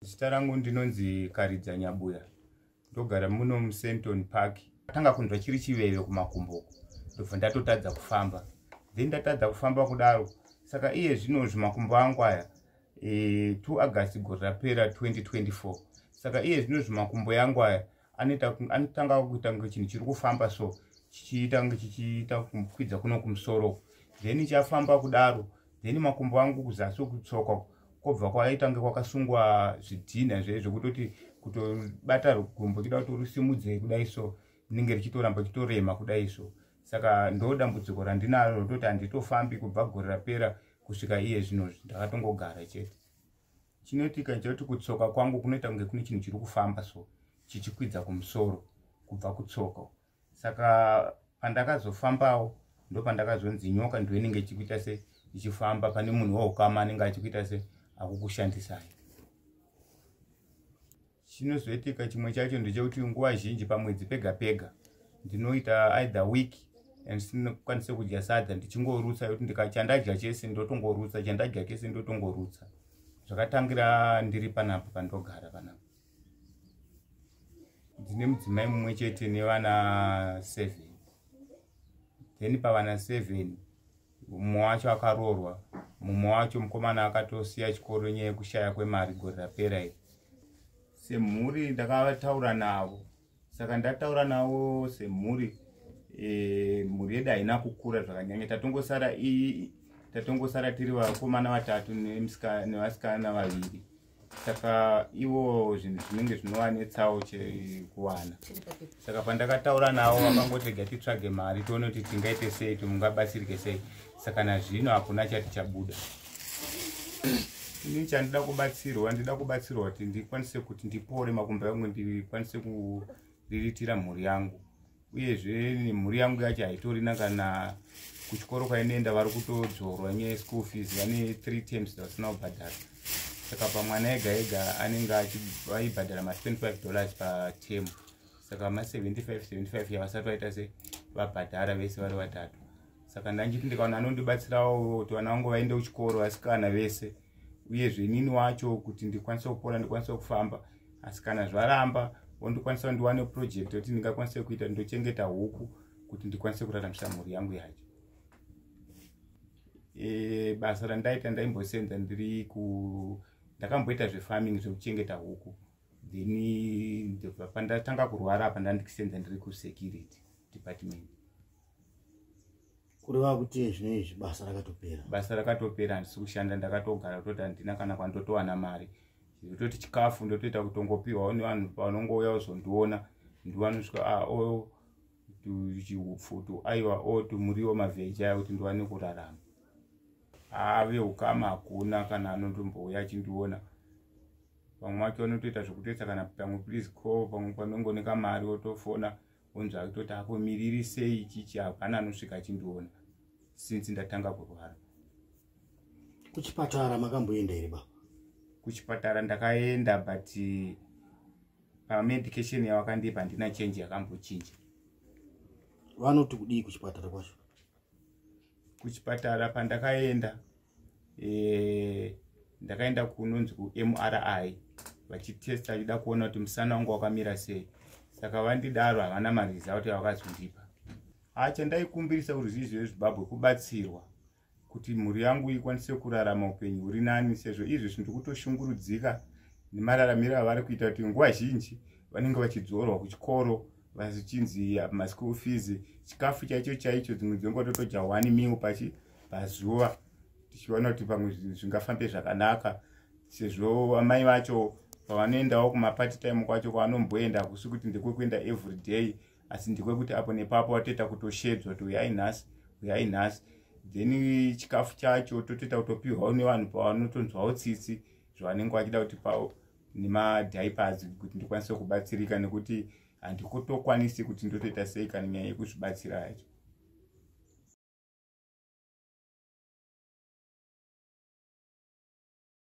Zita rangu ndinonzi Karidza Nyabuya, ndogara muno muSenton Park. Tanga kunzwa chiri chiveve kumakumbo, ndobva ndatotadza kufamba. Then ndatadza kufamba kudaro, saka iye zvino zvimakumbo angu aya 2 August gore rapera 2024. Saka iye zvino zvimakumbo yangu aya anotanga kuita kunge chinhu chiri kufamba, so chichiita kunge chichiita kukwidza kuno kumusoro. Then chafamba kudaro, then makumbo angu kuzasi kutsoka kwobva kwaita kunge kwakasungwa zvidhinha zve zvekutoti kutobata gumbo chida kuti urusimudzei kudai, so rinenge richitoramba chitorema kudai. So saka ndo dambudziko randinaro, rototi handitofambi kubva gore rapera kusvika iye zvino, ndakatongogara chete. Chinoitika chekuti kutsoka kwangu kunoita kunge kune chinhu chiri kufamba, so chichikwidza kumusoro kubva kutsoka. Saka pandakazofambawo, ndo pandakazonzi nyoka ndo inenge ichikuita se ichifamba pane munhu waukama anenge achikuita se akukushandisai. Chinozoitika chimwe chacho ndechekuti nguva zhinji pamwedzi pega pega ndinoita either week andisinokwanise kudya sadza, ndichingorutsa, yekuti chandadya chese ndotongorutsa, chandadya chese ndotongorutsa. Zvakatangira ndiri panapa pandogara panapa. Ndine mudzimai mumwe chete nevana 7. Then pavana 7, mumwe wacho akaroorwa, mumwe wacho mukomana akatosiya chikoro nyaya yekushaya kwemari gore rapera iri. Semhuri ndakataura navo, saka ndataura navo semhuri, mhuri yedu haina kukura zvakanyanya. Tatongosara tiri vakomana vatatu nevasikana vaviri. Saka ivo zvinhu zvinenge zvinovanetsawo chekuwana. Saka pandakataura navo, vakangoti rega titsvage mari, tione kuti tingaite sei, timungabatsirike sei. Saka nazvino hakuna chati chabuda. Ini chandida kubatsirwa, ndida kubatsirwa kuti ndikwanise kuti ndipore makumbo angu, ndikwanise kuriritira mhuri yangu. Uyezve mhuri yangu yacho haitorina kana kuchikoro kwainoenda, vari kutodzorwa nyaya yeschool fees, vane 3 terms vasina kubhadhara. Saka pamwana ega ega anenge vaibhadhara ma25 dollars paterm, saka ma75 75 yavasati vaita se vabhadhara vese vari vatatu. Saka ndanchiti ndikaona anondibatsirawo kuti vana vangu vaende kuchikoro, vasikana vese, uyezve inini wacho kuti ndikwanise kupora, ndikwanise kufamba. Asi kana zvaramba, wondikwanisa ndiwane project yekuti ndingakwanise kuita, ndochengeta huku kuti ndikwanise kuraramisa mhuri yangu yacho. Basa randaita, ndaimbosenza ndiri ku ndakamboita zvefarming, zvekuchengeta huku. Then ndobva pandatanga kurwara apa, ndandikisenza ndiri kusecurity department. Kureva kuti zvino izvi basa rakatopera? Basa rakatopera, handisi kushanda, ndakatogara kutoti handina kana kwandotowana mari. Zvekutoti chikafu ndotoita kutongopiwawo nevanhu pavanongouya kuzondiona, ndivanosvika, ah, o chiupfu tu, aiwa, o tumuriwo, mavheji aya, kuti ndiwane kurarama. Ave ukama hakuna kana anotombouya achindiona. Vamwe vacho vanotoita zvekutoisa kana pamwe "Please call", pamwe panongoneka mari, wotofona, wonzwa akutoti akomiriri sei chichi. Hapana anosvika achindiona since ndatanga kurwara. Kuchipatara makamboenda here, baba? Kuchipatara ndakaenda, but pamedication yavakandipa handina change yakambochinja. Vanoti kudii kuchipatara kwacho? Kuchipatara pandakaenda, ndakaenda kunonzi kuMRI, vachitesta vachida kuona kuti musana wangu wakamira sei. Saka vandidaro, havana maresult avakazondipa. Chandaikumbirisa kuruzhinji rweZimbabwe kubatsirwa kuti mhuri yangu ikwanise kurarama upenyu huri nani, sezvo izvi ndiri kutoshungurudzika nemararamiro avari kuita, kuti nguva zhinji vanenge vachidzorwa kuchikoro, vachinzi maschool fees, chikafu chaicho chaicho dzimwe dzenguva totodya one meal pachi pazuva, tichiona kuti pamwe zvingafambe zvakanaka, sezvo amai vacho pavanoendawo kumapart time kwacho kwavanomboenda, kusi kuti ndekwekuenda every day, asi ndekwekuti apo nepapo vatoita kutoshedzwa kuti uyai nhasi, uyai nhasi. Then chikafu chacho totoita kutopiwawo nevanhu pavanotonzwawo tsitsi, zvavanenge vachida kuti nemadiapers, kuti ndikwanise kubatsirika, nekuti handikutokwanisi kuti ndotoita sei kana nyaya yekuzvibatsira yacho.